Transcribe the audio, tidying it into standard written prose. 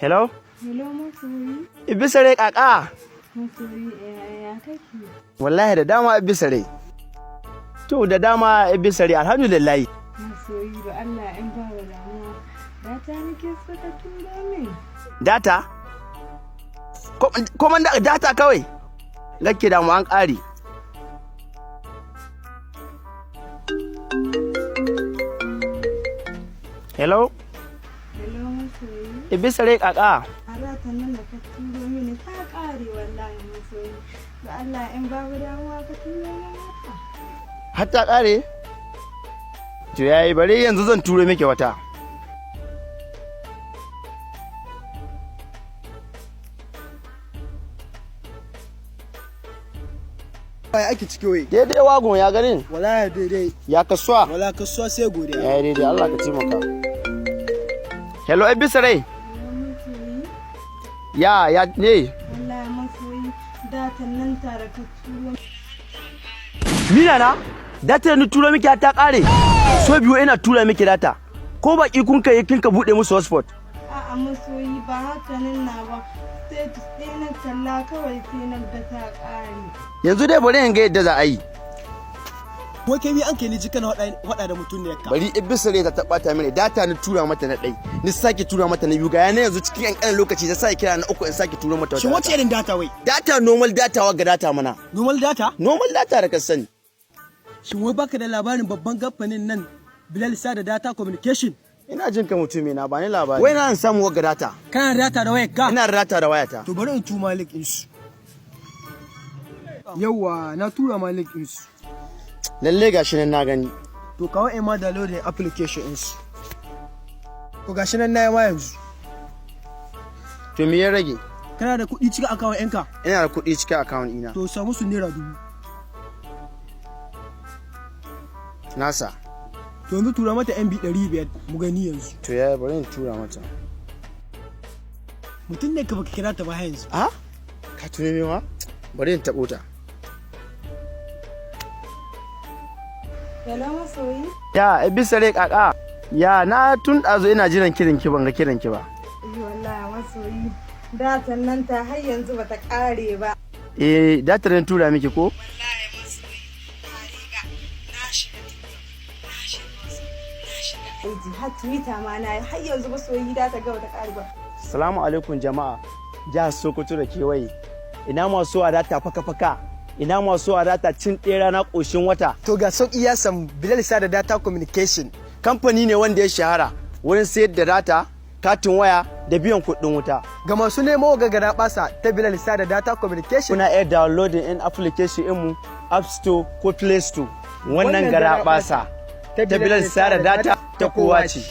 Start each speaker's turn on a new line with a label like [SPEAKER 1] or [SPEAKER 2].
[SPEAKER 1] Hello?
[SPEAKER 2] Hello masoyi.
[SPEAKER 1] Ibisare kaka.
[SPEAKER 2] Masoyi, ya kake?
[SPEAKER 1] Wallahi da dama, Ibisare. To, da dama, Ibisare, alhamdulillah.
[SPEAKER 2] Masoyi, da Allah in ba wa damuwa. Data nake so ka tura min.
[SPEAKER 1] Data? Ko man data kawai? Gake da mu an ƙare. Hello?
[SPEAKER 2] Hello masoyi.
[SPEAKER 1] Ibisare kaka.
[SPEAKER 2] A datan nan da ka turo mini ta ƙare wallahi, masoyi. Da Allah in babu damuwa ka turo min wata.
[SPEAKER 1] Har ta ƙare? To yayi, bari yanzu zan turo miki wata.
[SPEAKER 3] Ai ake ciki wai.
[SPEAKER 1] Daidai wagon ya ganin?
[SPEAKER 3] Wallahi daidai.
[SPEAKER 1] Ya kasuwa?
[SPEAKER 3] Wala kasuwa sai godiya.
[SPEAKER 1] Ya yi daidai, Allah ka taimaka. Hello, Ibisare.
[SPEAKER 2] Hello masoyi.
[SPEAKER 1] Ya ne?
[SPEAKER 2] Wallahi masoyi, datan nan tare ka turo.
[SPEAKER 1] Mina na? Data da ni turo miki ta ƙare. So biyu ina tura miki data. Ko baki kun kai kin ka bude musu hotspot.
[SPEAKER 2] A'a masoyi, ba haka nan na ba. Status ɗaya na kalla kawai sai na ga ta ƙare.
[SPEAKER 1] Yanzu dai bari in ga yadda za a yi.
[SPEAKER 3] Wai kai mi an kai ni ji kana faɗa da mutum ne ka?
[SPEAKER 1] Bari Ibisare ta taɓata mini data, ni tura mata na ɗai. Ni sake tura mata na biyu, ga yana yanzu cikin ƙanƙanin lokaci ta sake kira na uku in sake turo mata
[SPEAKER 3] Shin
[SPEAKER 1] wata.
[SPEAKER 3] wace irin data wai?
[SPEAKER 1] Data, normal data, wa ga data mana.
[SPEAKER 3] Normal data?
[SPEAKER 1] Normal data da ka sani.
[SPEAKER 3] Shin wai baka da labarin babban kamfanin nan Bilal Sada Data Communication?
[SPEAKER 1] Ina jin ka mutumi na, ba ni labari. Wai na an samu wagga data.
[SPEAKER 3] Kana da data da wayar ka?
[SPEAKER 1] Ina da data da wayata.
[SPEAKER 3] To bari in tuma link din su. Yawwa, na tura ma link din su.
[SPEAKER 1] Lalle gashi nan na gani.
[SPEAKER 3] To kawo in ma downloading application din su. To gashi nan na yi ma yanzu.
[SPEAKER 1] To me ya rage?
[SPEAKER 3] Kana da kuɗi cikin account ɗinka?
[SPEAKER 1] Ina da kuɗi cikin account ina.
[SPEAKER 3] To samu su ₦1000.
[SPEAKER 1] Nasa.
[SPEAKER 3] To yanzu tura mata MB 500 mu gani yanzu.
[SPEAKER 1] To ya bari in tura mata.
[SPEAKER 3] Mutum ne ka baka kira ta ba har yanzu.
[SPEAKER 1] A? Ka tuni me ma? Bari in taɓo ta.
[SPEAKER 2] Hello masoyi.
[SPEAKER 1] Ya Ibisare kaka. Ya na tun ɗazu ina jiran kiran ki, ban ga kiran ki ba.
[SPEAKER 2] Eh wallahi masoyi, datan nan ta har yanzu bata ƙare ba.
[SPEAKER 1] Eh, data da na tura miki ko?
[SPEAKER 2] Wallahi masoyi, na riga na shiga TikTok, na shiga WhatsApp, na shiga IG, har Twitter ma na yi, har yanzu masoyi data ga bata ƙare ba.
[SPEAKER 1] Salamu alaikum jama'a. Jihar Sokoto da kewaye. Ina masu wadata faka-faka. Ina masu wadata cin ɗera na ƙoshin wata.
[SPEAKER 3] To ga sauki ya samu, Bilal Sada Data Communication.
[SPEAKER 1] Kamfani ne wanda ya shahara wurin sayar da data, katin waya da biyan kuɗin wuta.
[SPEAKER 3] Ga masu nemo ga gara basa ta Bilal Sada Data Communication.
[SPEAKER 1] Kuna iya downloading in application mu App Store ko Play Store. Wannan gara basa ta Bilal Sada Data ta kowa ce.